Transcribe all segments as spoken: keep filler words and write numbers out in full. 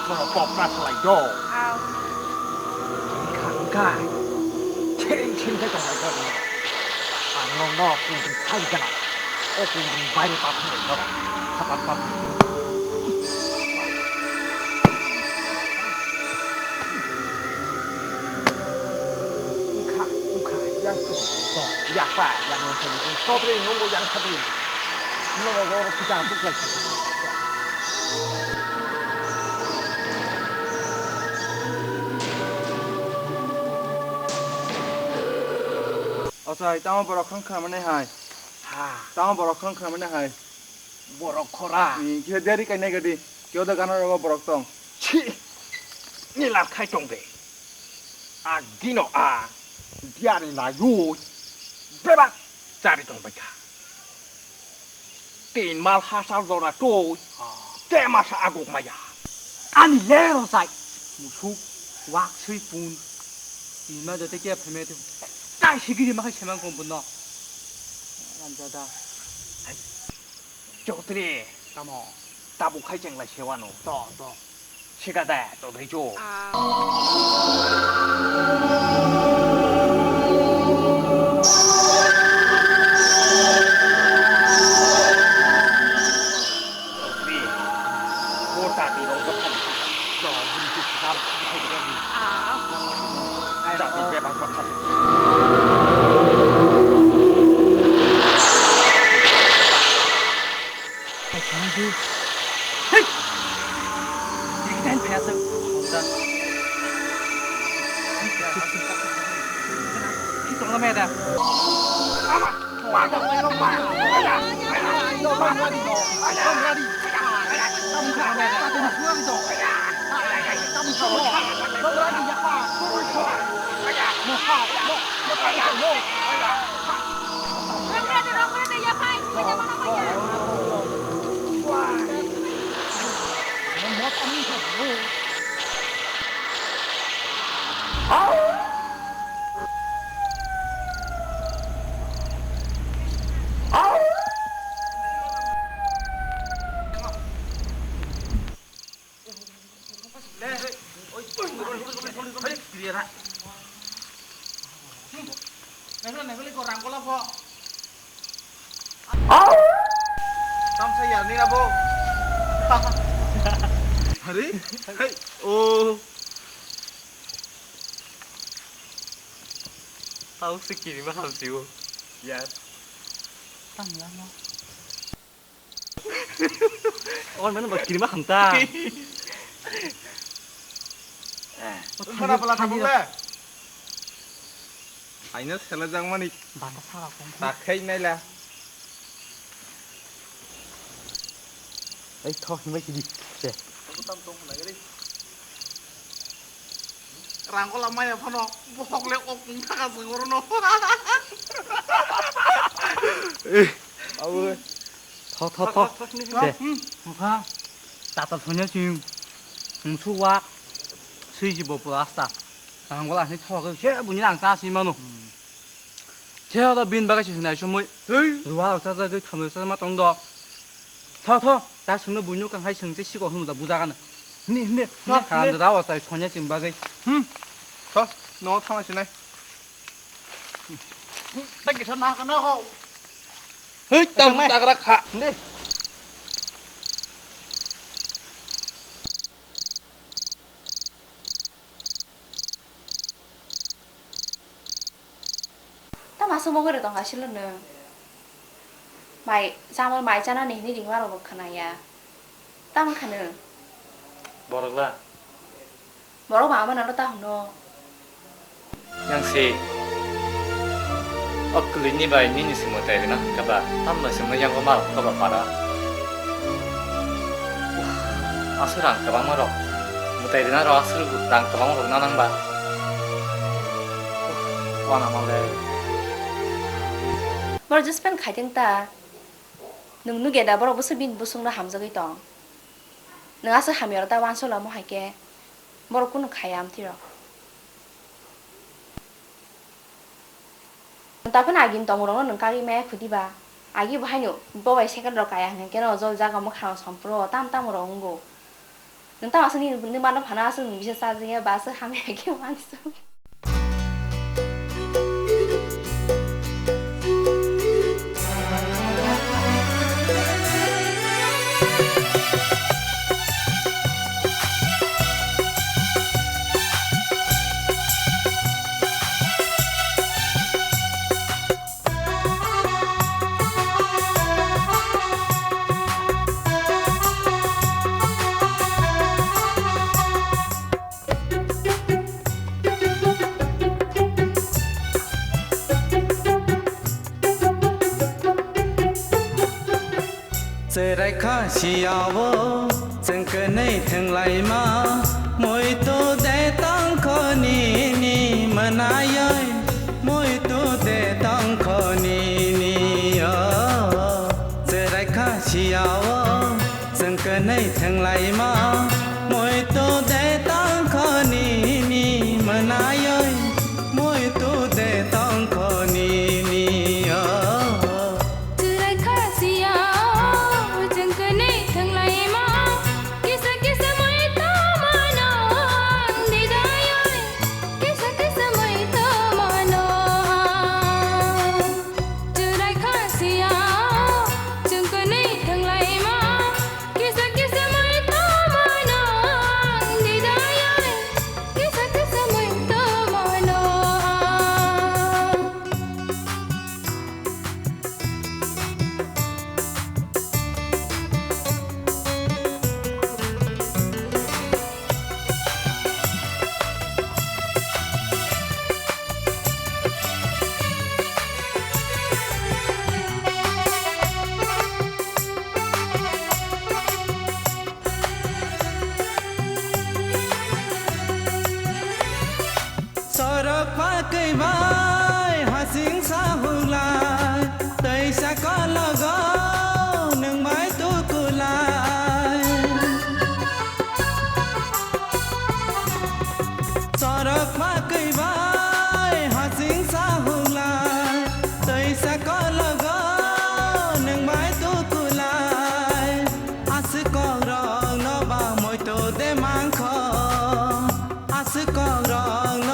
Bono pop na khlai do. Au. Wngkha, wngkha. Theng theng khe tong lai kha bini. Ang nokno kung khai gana. O kung baire pap thang lai kha. Khatar pap. Wngkha, wngkha. Yang tu. Yakpa, yang nong sani. Sotri nungbo yang sani. Nogo kita buklai sani. Ochai, tamo borok khang khna mani hai. Ha. Tamo borok khang khna mani hai. Borok khora. Ni khe deri kai nai gadi. Kyo da gana rogo borok tong. Chi. Ni lar khai tong de. Agino a. Diari na yui. Bebak. Chari tong bai kha. Tin mal hachal jora twi, te masa aguk maya. Ani lero sai, musuk, wak sui pun. Tin ma jote ke pheme tu. Tai sigiri ma khai semang pun pun no. Ram jada. Hai. Chokri, tamo. Tabuk khai cheng lai sewano. To, to. Sikada, Chaudhary chu. Chaudhary, ko ta di rong ka phali. To, bini chu sikam, sikam, sikam. Ai, ta di bebak ka phali. Hai, hai, hai. Hei! Hai, hai, hai, hai. Naikol, naikol, iko rangkola pho. Tamsa ya, nira bo. Hari? Hey, oh. Tau se kiri ma ham siu. Yar. Tamla no. On mana ba kirima hamta. Mana pala tabuk le. Aina sela jang mani. Bata sala kong. Takhai naila. Ei tho himai kidi. Se. Rangkola maya phano bohok le ok wng thaka se orono. Eh, awo. Tho, tho, tho. Tho, tho, tho, tho. De. Hmm. Mukha. Tata thonya sing. Mungsu wa. Sui ji bo plasta. Rangkola ni tho ke se buni rang ta si mano. Hmm. Theo da bin bagai sing nai sumui. Tui. Ruwa sa sa tui thamui sa ma tong do. Tho, tho. Ta sungno buino kang hai sung se siko hunu da buja kana. Ni, ni, ni. Tho, khan ni. Da wa sai thonya sing bagai. Hmm. Tho, no thang sinai. Ta kisa na kana ho. Hei, ta tagra kha. Ni. Tama sumogwi rw tongkha silo nwng. Mai, chamani mai chanani hinwi ringmarokbo khwnaya. Tamo kha nwng? Borokla? Borok ba amano ta hwno. Yang si. O kwlwini bai nini se mwtai rina hwnkhe ba, tambai se mwyango mal hwnkhe ba para. Aswk rang kwbangma rok. Mwtai rina rok aswk rang kwbang rok na nang ba. Wana mal de. Borok just pen khaiteng ta. Nwng nugya da borok bwswk bini bwswkno hamjagwi tong. Nwng aswk hamya rok ta uansuk lamo hai khe borok kunu khaya amtwi rok. Nwng ta phano agini tongmungrokno nwng kagwi maya khudi ba? Agi bo haino bo bai second rok kaya hwnkhe no jol jaga mwkhang sompro tam tam rok wngo. Nwng tamo aswk nini, nini mano phano aswk nwng bisa charjing ya ba aswk hamya khe uansuk. Chwrai kha siyao chwng kwnwi thwnglaima, muitu de tongkho nini mwnaioi, muitu de tongkho nini o. Chwrai kha siyao chwng kwnwi thwnglaima, muitu de tongkho nini mwnaioi, muitu de tongkho nini o. Chwrai kha siyao chwng kwnwi thwnglaima, kisa kisa muitu mano ang bidayoi, kisa kisa muitu mano ang. Chwrai kha siyao chwng kwnwi thwnglaima, kisa kisa muitu mano ang bidayoi, kisa kisa muitu mano ang. Sorok pakwi bai hasing sahulai, teisa kologo nwng bai tukulai. Sorok pakwi bai hasing sahulai, teisa kologo nwng bai tukulai. Aswk kokrokno ba moito de mankho, aswk kokrokno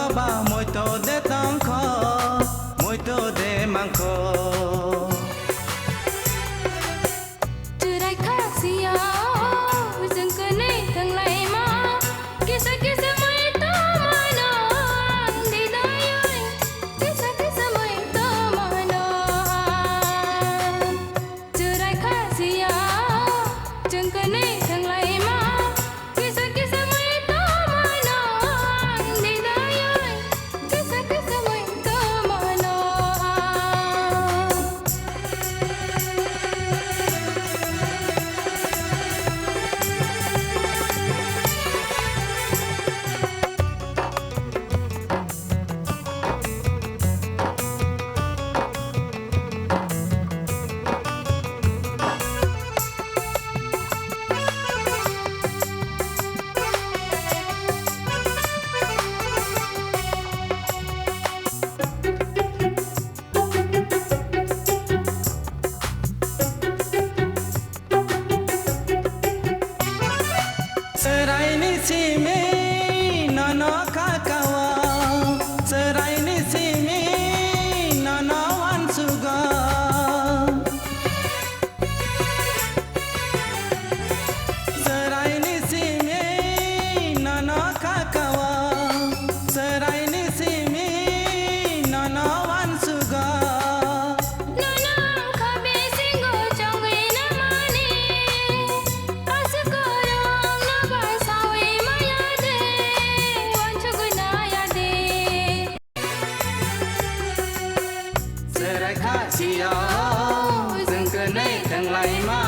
Yao, chwng kwnwi thwnglaima,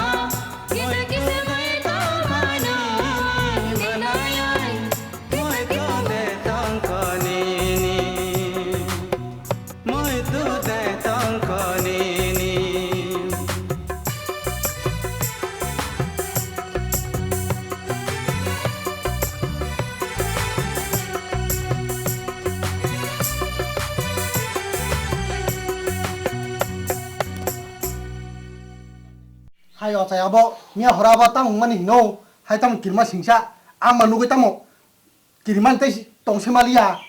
moi kisa bai tongmani, bwnai, moi to de tongkho nini, moi to de tongkho nini. Hai ochai abo miya hora abo tamo wngmani hino hai tamo kirima singsa ang ma nugui tamo. Kirimani tei tongse maliya.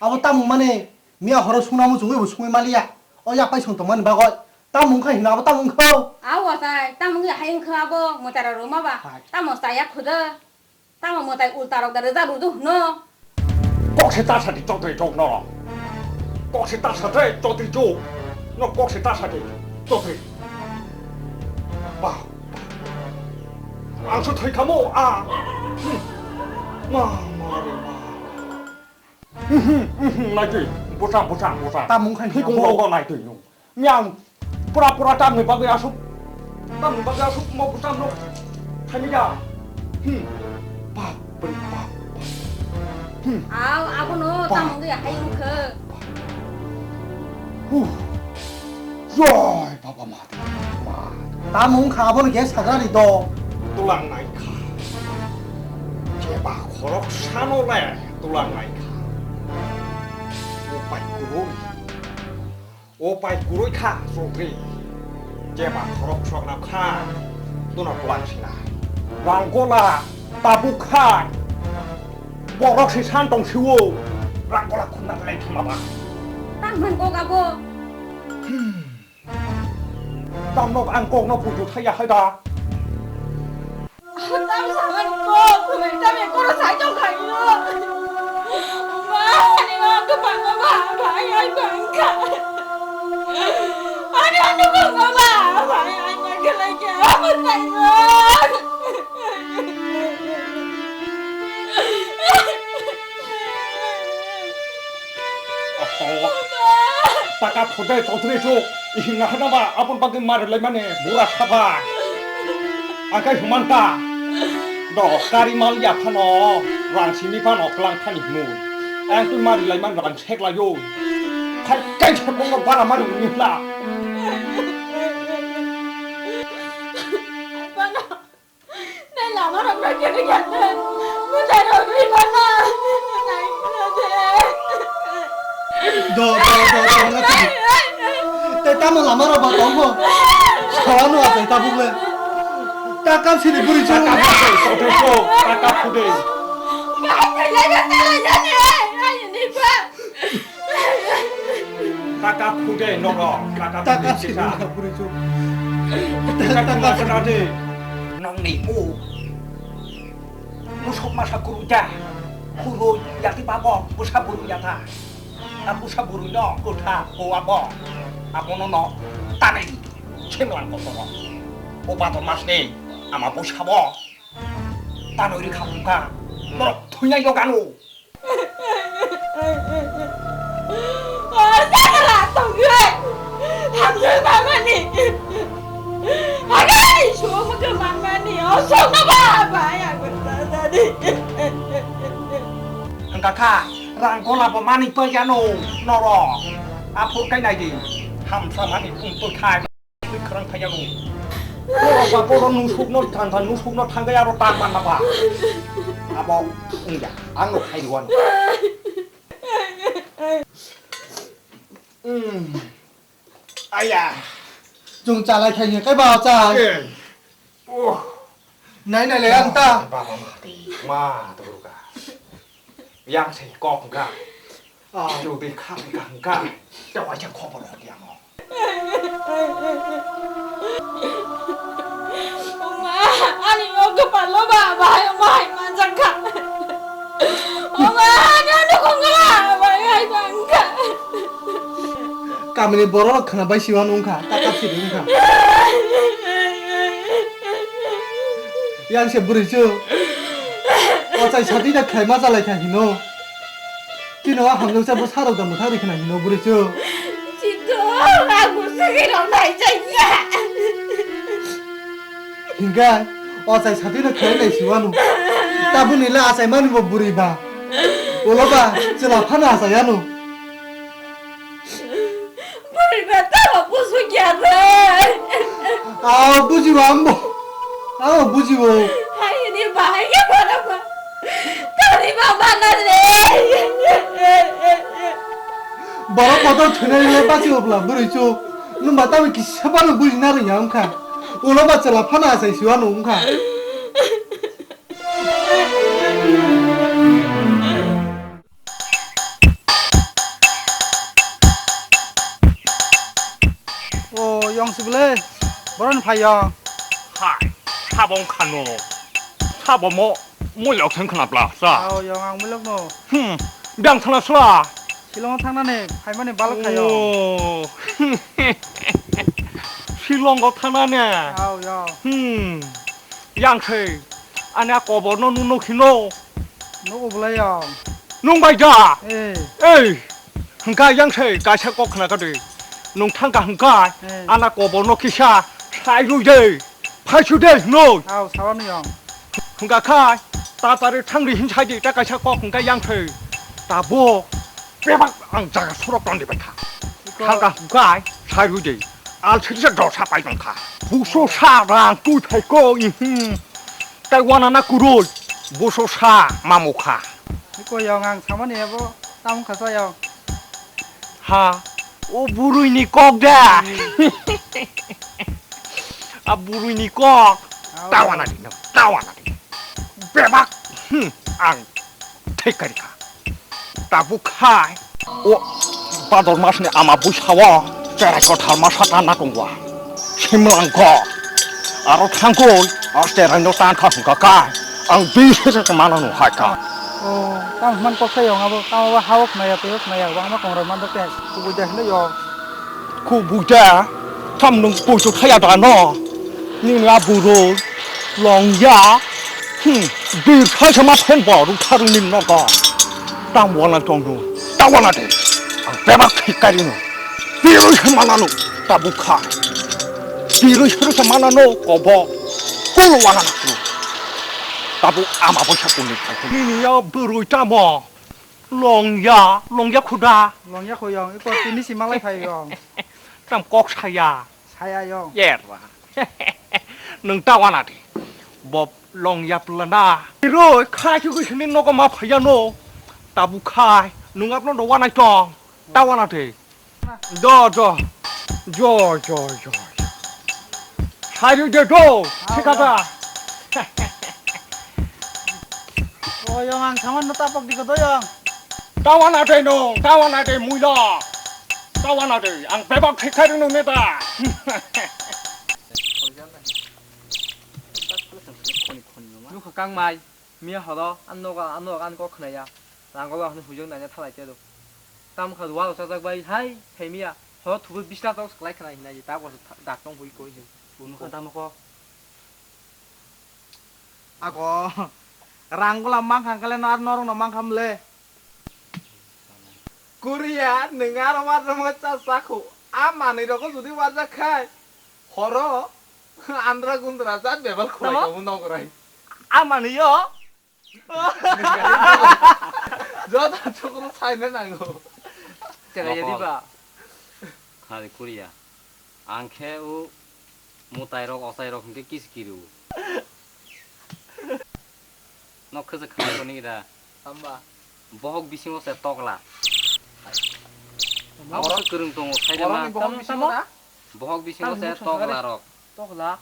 Abo tamo mane miya horo sungna muchungwi bo sungwi maliya. O yapai song tongmani bagwi. Tamo wngkha hino abo tamo wngkha. Awo tai, tamo wngya hai wngkha abo mwtara ruma ba. Hai. Tamo chaya khuda. Tamo mwtai ulta rok da rwja rwdu hwno. Kok se ta sadi chokri chok no. Kok se ta sadi chokri chok. No kok se ta sadi chokri. Ba. Ang so thoi khamo a. Hmm. Ma, ma re ma. Hmm, hmm, hmm, hmm, nai twi. Bwsa, bwsa, bwsa. Tamung khai thikung bo. Rogo nai twi nung. Miang. Pura, pura tamni bagwi asuk. Tamni bagwi asuk mo bwsa no. Thani da. Hmm. Ba, ba, ba, ba. Hmm. Aw, abono. Ba. Tamung ya hai wngkha. Huh. Joi Baba Mahadev. Ma. Tamo wngkha abono khe sagrani do. Tulang naikha. Jeba khorok sano le tulang naikha. Upai kurui. Upai kurui kha chokri. Jeba khorok sokna kha. Tuna tulang sina. Ranggola tabuk kha. Borok se san tong siwo. Ranggola khunna lai thangma ba. Tang man kok abo. Hmm. Tamno ang kokno puju thaya hai da. Tam saman kok, tam koro sai jong khai no. Ma, ani ma ko pa ko ba, ba ai ai ko ang ka. Ani ani ko ko ba, ba ai ai ko ke lai ke. Sai no. Oho. Taka phudai tongthwrwi chu, ihing naharnaba aboni bagwi marilai mani bura sapha. Akai humanta. Do kari mal ya phano, rang simi phano klang thani hwnwi. Ang twi marilai mani rang seklaio. Khai kai se bongno bara mani hwnwi hla. Nai lama rok na kiri kiri. Mutai rok ri mana. Nai kiri. Do, do, do, do, na kiri. Te tamo lama rok ba tong mo. Sawa no atai tabuk le. Takam sini buri chong. Takam sini, sote so, takam sini. Nai kiri, nai kiri, nai kiri. Nai kiri, nai kiri. Taka khude nogo, taka khude sida. Taka khude. Nongni o musuk masa kuru ja, kuru yati babo, busa buru yata. A busa buru no kutha ko abo. Abono no tani chimlang ko toro. O bato masni ama busa bo. Tanoi ri khamung ka, norok thuinai yo gano. O sakra tongwi. Hamjoi mamani. Hagai sumo ke mamani. O sokna ba ba ya gurta dadi. Hangka kha, rang gola bo mani pa ya no, noro. Aphur kai nai di. Hamsa mani pung to khai. Twi khwrang thaiyago. Borok ba borok nusukno thang thang nusukno thangwi aro tak manna ba. Abo wngya, ang no khai rwano. Hmm. Aya. Chwng chalai khai ni kai ba cha. Eh. Oh. Nai nai le ang ta. Baba ma ti ma tu ka. Yang se kok ka. Ah. Chu bi kham ka ka. Te wa cha khobor ho yang. Oma, ani o kepalo ba, ba, oma, hai manjak ka. Oma, ani o dukung ka, ba, ba, hai bang ka. Kamini borok khna bai siwan wngkha, ta kap sidi wngkha. Yang se bwrwi chu. O chai sadi da khlai ma chalai kha hino. Kino a hamjak cha bo sarok da mwthang ri khna hino bwrwi chu. Chito, a Musugwi rok nai jai ya. Hingkhe, o achai satino khlai nai siwano. Tabukni le achai mani bo bwrwi ba. Ulo ba, chwla phano achai ano. Bwrwi ba tamo busuk ya re. Ah, bujibo ambo. Ah, bujibo. Hai ni bahai ya bara ba. Tari ba mana le. Borok kotor thwinai le basi obla bwrwi chu. Nwng ba tamo kisa phano bujina rwngya wngkha. Ulo ba chwla phano achai siwano wngkha. O, yong sibole, boron phayo. Hai, sabo wngkha no. Sabo mo, mo yok thang khna bla, sa. Ao, yong ang mulok no. Hmm, bang thana sla. Shillong thangnani, phaimani balok khayo. O. Shillong go thangnani. Ao, yong. Hmm. Yang se, ani a koborno nung nukhi no. Nugo bwlai yong. Nung bai da? Eh. Ei, hwnkha yang se, kaisa kok khna kadi. Nung thangkha hwnkha, eh, ana koborno kisa, sai rwi de, phaisu de, no. Ao, sawa no yong. Hwnkha khai, tatari thangri hin sai di, ta kaisa kok hwnkha yang se. Tabuk, bebak ang jaga sorok tong di bai kha. Iko. Thangkha hwnkha, sai rwi de. Al sirisa dosa pai tongkha. Buso sa rang tui phai ko, ihim. Tai wana na kuroi. Buso sa mamukha. Iko yong ang samani abo tamung kha sa yong. Ha, o burui ni kok da. Hmm. A burui ni kok. Ao. Tawana di, tawana di. Bebak. Hmm, ang. Thik kari kha. Tabuk khai o Bhador mas ni ama buisao cherai kothar ma sata na tongwa. Simlang kho. Aro thangkoi o cherai no tan kha hwnkha kai. Ang bisi se mana no hai kha. O, tang man kok sai yong abo, tang abo hawok naya, teyok naya, wangma kongroi man dokhe, kubui de hwnwi yong. Kubui de, tam nwng poito thaya da no. Nini a buro, longya, hmm, bir sai sama phen bo, rutharung nim no ko. Tam wana tong no, ta wana de. Ang bebak thik kari no. Biroi se mana no, tabuk kha. Biroi se se mana no, kobo. Kolo wana no. Tabuk ama bo sa puni khai. Nini a biroi tamo. Longya, longya khuda. Longya khuyong, iko tini si malai phai yong. Tam kok saya. Saya yong. Yerra. Nwng ta wana de. Bob longya plana. Roi khai chu sini nogo ma phaya no. Tabu khai, nwng apno do wana tong. Ta wana de. Do, do. Jo, jo, jo. Sai de do. Thik asa. O yong ang saman no tapok di ko do yong. Tawana de no, tawana de muilo. Tawana de, ang bebak thik khai no neta. Nukha kang mai, miya horo, an noga, an noga, an kok khnaya. Rangolo hwnwi huijak naina thalai te do. Tam kha walo chajak bai hai, thai miya. Horo thubui bista tok sklai khna hinai, ta bo dak tong hui koi hin. Nukha tam ko. Ako, rangolo mang khang kale no ar norok no mang kham le. Kuria, nwng aro warjak cha sakho. A manwi rokho jodi warjak khai, horo andra gundra jat bebal khwlai tamo? Tamo nograi. A manwi yo? Joto chukru saina nango. Tera ya diba? Khali kuria. Ang khe o mwtai rok, ochai rok hinkhe kis kiru. Nok khwsa khwna toni da. Hamba. Bohok bisingo se tokla. Hamba? Abo se kwrwng tongo, saida ma. Borokni bohok bisingo na? Bohok bisingo se tokla rok. Tokla?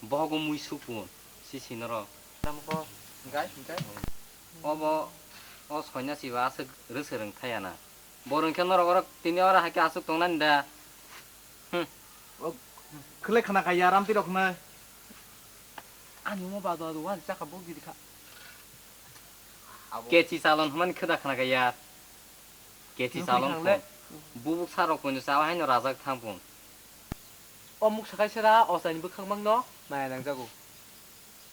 Bohok o mui sukun, sisi norok. Tamo ko, hinkhe, hinkhe. Obo, o soinasi ba aswk rwswrwng thaya na. Bo rwngkhe norok oro tini oro hai khe aswk tongnani da. Hmm. O, khwlai khna kha ya, ramtwi rok hwnwi. Ani omo bado ado wani chakha bo giri kha. Abo. Kechi chalon hwnmani khwda khna kha ya. Kechi chalon le. Bubuk sarok poino chawa haino rajak thang pun. O muksa kaisa ra, o chani bwkhak mangno maya nangjago.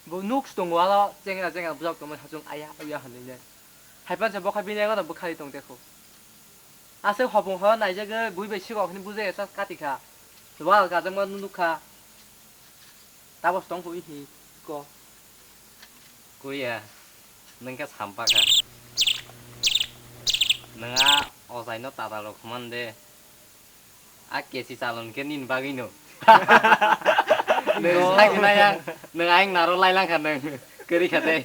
Bo nuk tongo walo, chengra chengra bujak tongmani hachung aya, aya hinwi nai. Hai pansa bokha bini ego no bwkhari tong tekho. Aswk hopung horo naijagwi bui bai sikok hinwi bujai ya sa kati kha. Wal kajak ma nukha. Tabos tong pui hi ko. Kuya, nengka sampa ka. Nenga ojai no tata lo khumande. A kesi chalon ke nin bagwi no. Neng sai naya, neng aing naro lai langkha neng. Keri khate.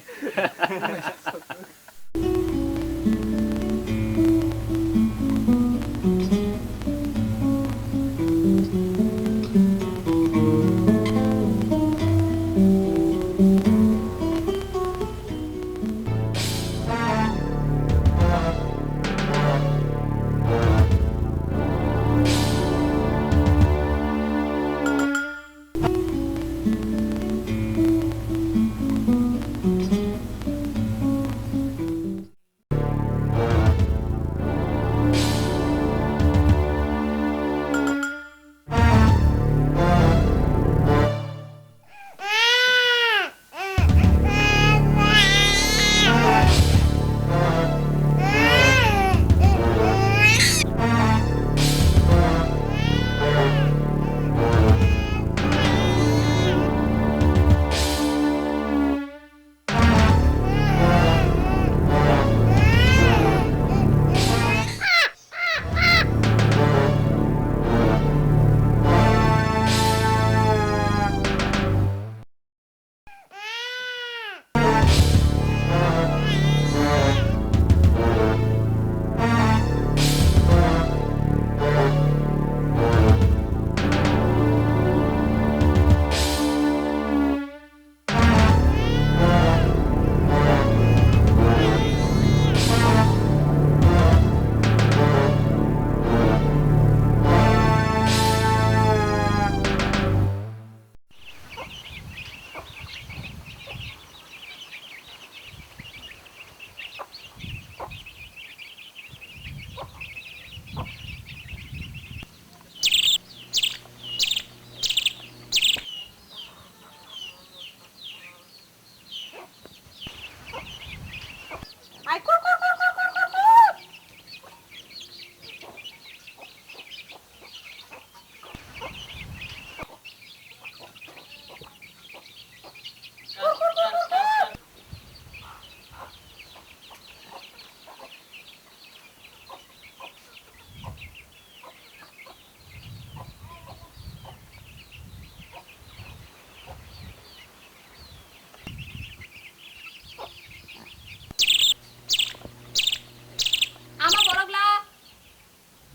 Ama borok la.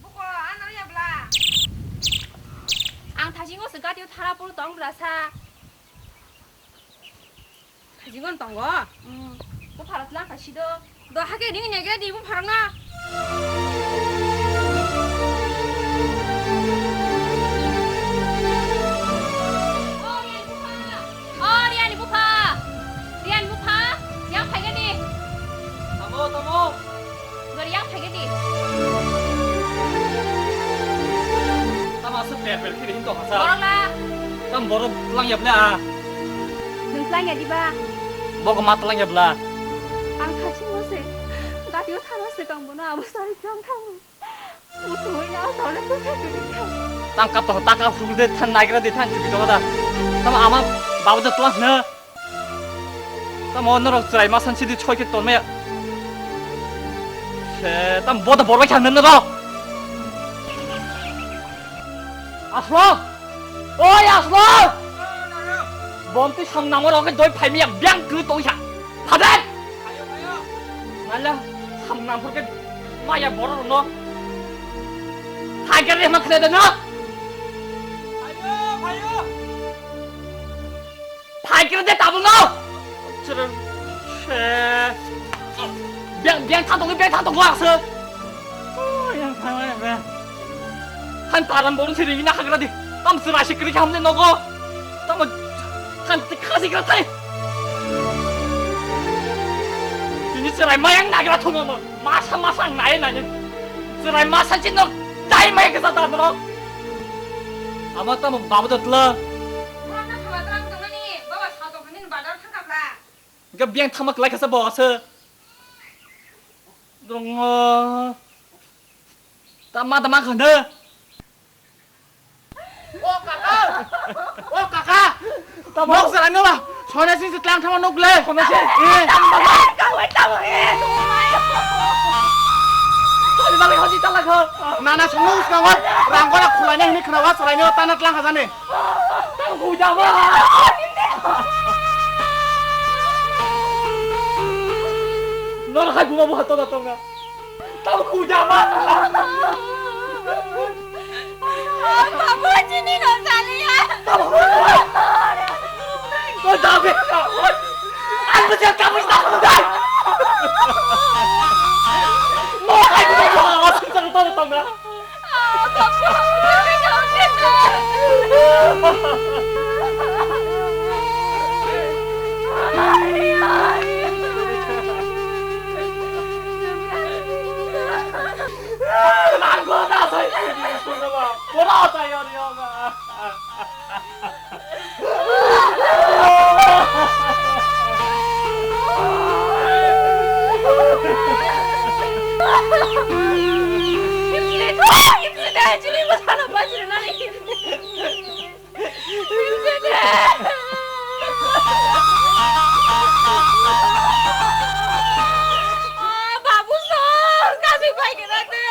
Buko, ano ya bla. Ang thasingo se gatio thara puru tong bla sa. Thasingo tongo? Hmm. Bo pharat lang kha sido. Do hake ring ne gre di bo pharak na. O Riani bupha. O Riani bupha. Riani bupha. Yang phai gani. Tamo, tamo. Gari yang phai gani. Tamo asuk per per kiri hinto hasa. Borok la. Tam borok lang ya bla. Nung lang ya di ba. Bok ma lang ya bla. Ang khachi mo se. Gatio tharo se kang bono abo sari kang kang. Tang kap tong, ta kap huk de than naigra de than chuki tong da. Tamo ama babu de tlang na. Tamo norok chwrai ma san sidi choi ke ton maya. Se tam boda borbai khan na ro. Aslo. Oi, Aslo! Bonti samnang oro ke doi phai miya biang kru tong sa. Phade! Nala samnang phor ke maya borok no. Phai ke re ma khre de no. Phai ke re de tabu no. Chirang. Biang, biang tha tong, biang tha tong ase. Oh, yang tha ya, biang. Han param borong siri ina hagra di. Tam sira sikri hamne nogo. Tam han tikha sikra thai. Ini serai mayang nagra thong mo. Masa masa ang nai nai. Serai masa chin nok dai mai ke sa ta bro. Ama tam babu datla. Rana khawa trang tongani, baba sa tongani badar thangkapla. Ga biang thama klai khasa bo ase. Drongo. Tama tama khande. O kaka! O kaka! Tamo? Nok sara nila! Sona sing se tlang thama nok le! Sona sing? Eh! Tamo, tamo, eh! Soni bagwi hoji tala kho. Nana songno uskango rang gora khulai na hini khnawa sarai no tana tlang khajani. Tamo kujama. Nor hai buma buha toga tonga. Tamo kujama. Babu, chini no saliya. Tamo kujama. Ko dabe ka. Ang bisa kamu tak kujai. Mo hai buma buha toga tonga. Babu sir, kasi pai kena de.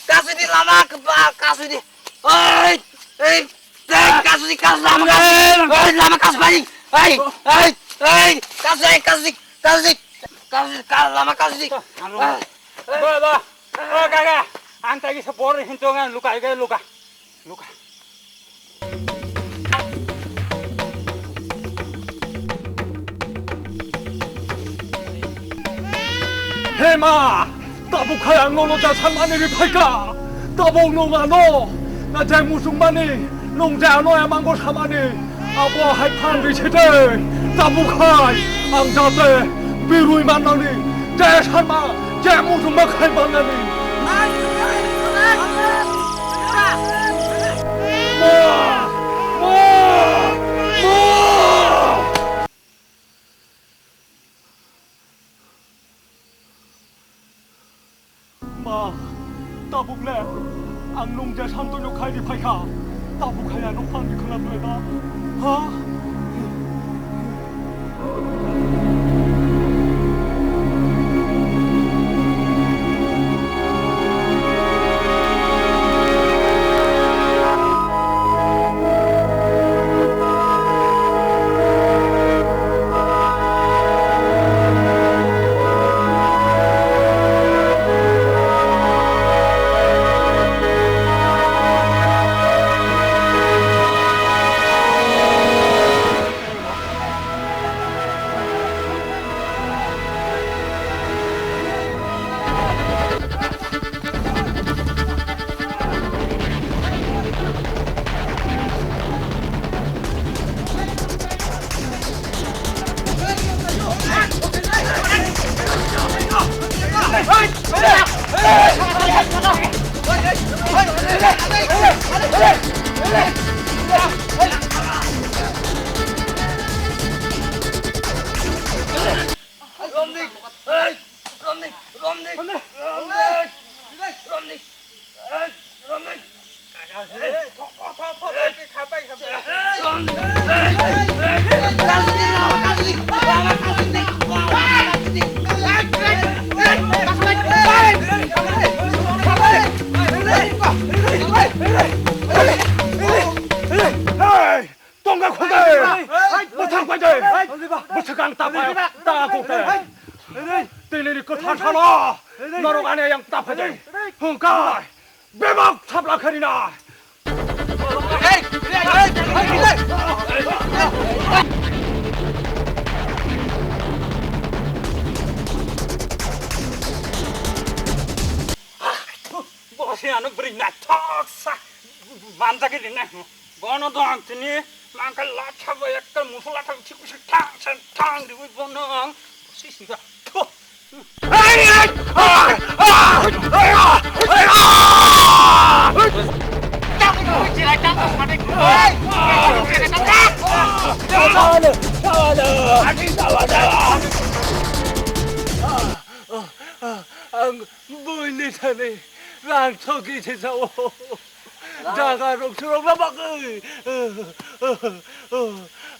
Kasidi lama keba, kasidi. Oi, ei, ei, kasidi, kas lama kas. Oi, lama kas bani. Ei, ei, ei, kasidi, kasidi, kasidi, kasidi, kas lama kasidi. Ba, ba. O kaka, ang tagi se bor hin tonga luka, luka. Luka. He ma, tabuk khai ang nono jasal mani ri phaika. Tabuk nung ano, na jai musung mani, nung jai ano emang go samani. Abo hai phan ri sete, tabuk khai ang jate birui mannani, jai sarma, jai musung ma khai mannani. Ma! Ma! Ma! Ma, tabuk le ang nung je santoino khai ri phaikha, tabuk hai ano phan ri khwna bwlai ba? Ha? Romnik! Hey! Romnik! Romnik! Romnik! Romnik! Hey! Romnik! Hey! Tongga khunde! Bwthang pai de! Bwthang ta pai! Ta kok de! Tini ni kwthar salo! Norok ani yang ta pai de! Hungkai! Bebak thapla khari na! Bosi ano beri naithok sa manjak ri nai. Bono dong tini mangka latha bo ekta musu latha thik thang thang thang di bono ang si si da. Ang buini thani rang thoki se sao. Jaga rok surok na bagwi.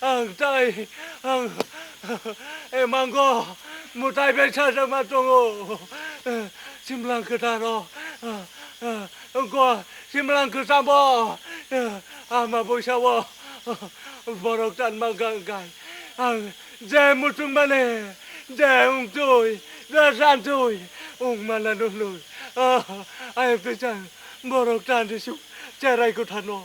Ang tai, ang emango mutai besa jama tongo. Simlang ketaro. Go simlang kesabo. Ama boisa wo. Borok tan ma gang gang. Ang je mutung mane, je ungtui, je santui, ung mana nunui. Ayam pisang, borok tan disu, cerai kuthano.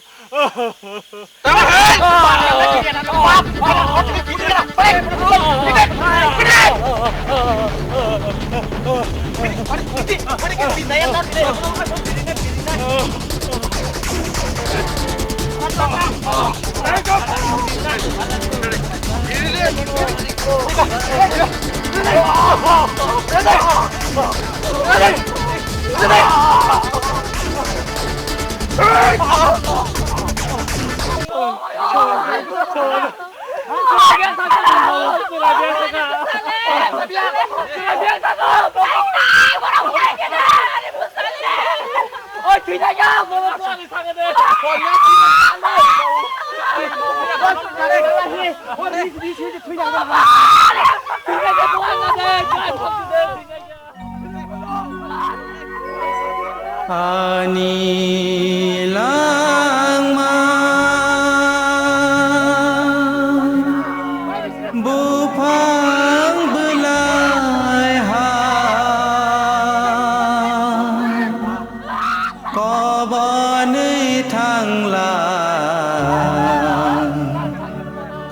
Ani langma buphang bwlai ha kobonwi thanglang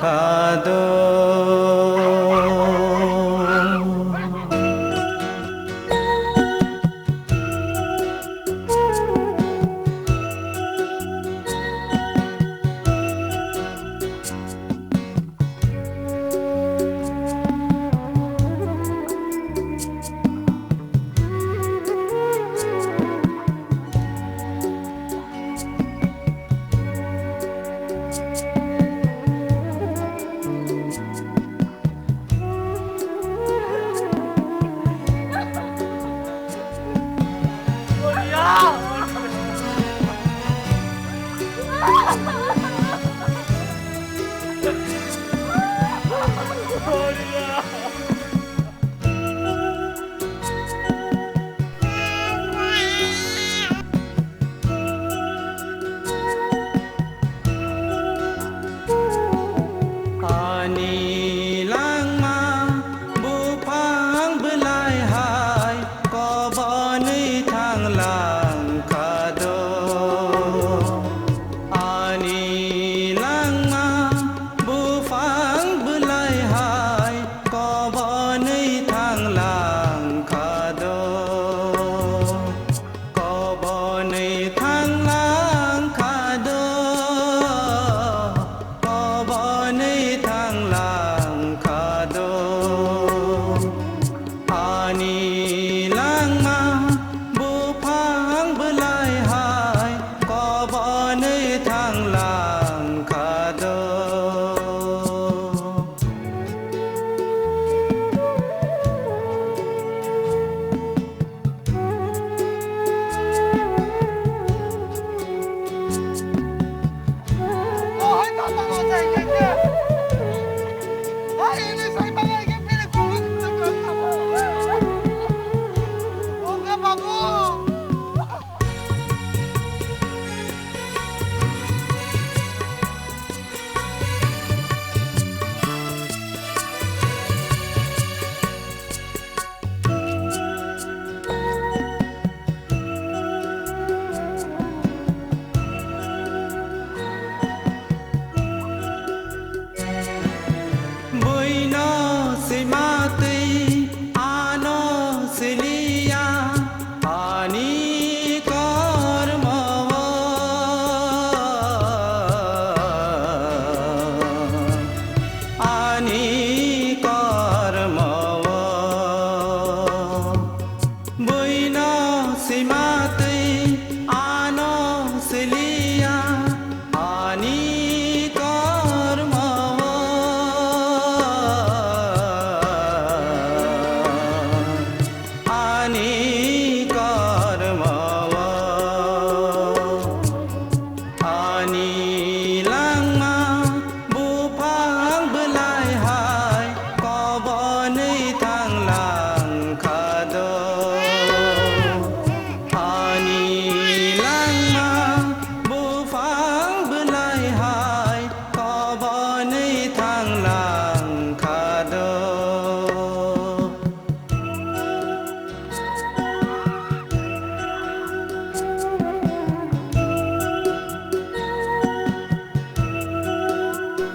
khado.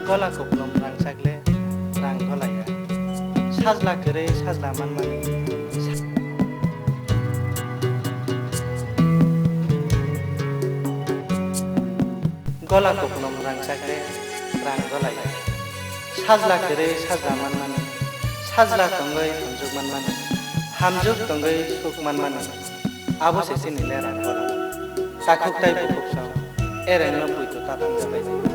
Gola kuplum rangchak le rang golaya. Sajla kwrwi sajla manmani. Gola kuplum rangchak le rang golaya. Sajla kwrwi sajla manmani. Sajla tongwi hamjuk manmani. Hamjuk tongwi suk manmani. Abo se chini le rang gola. Takhuk tai bukhuk song. Ereng no puitu ta thang jabai.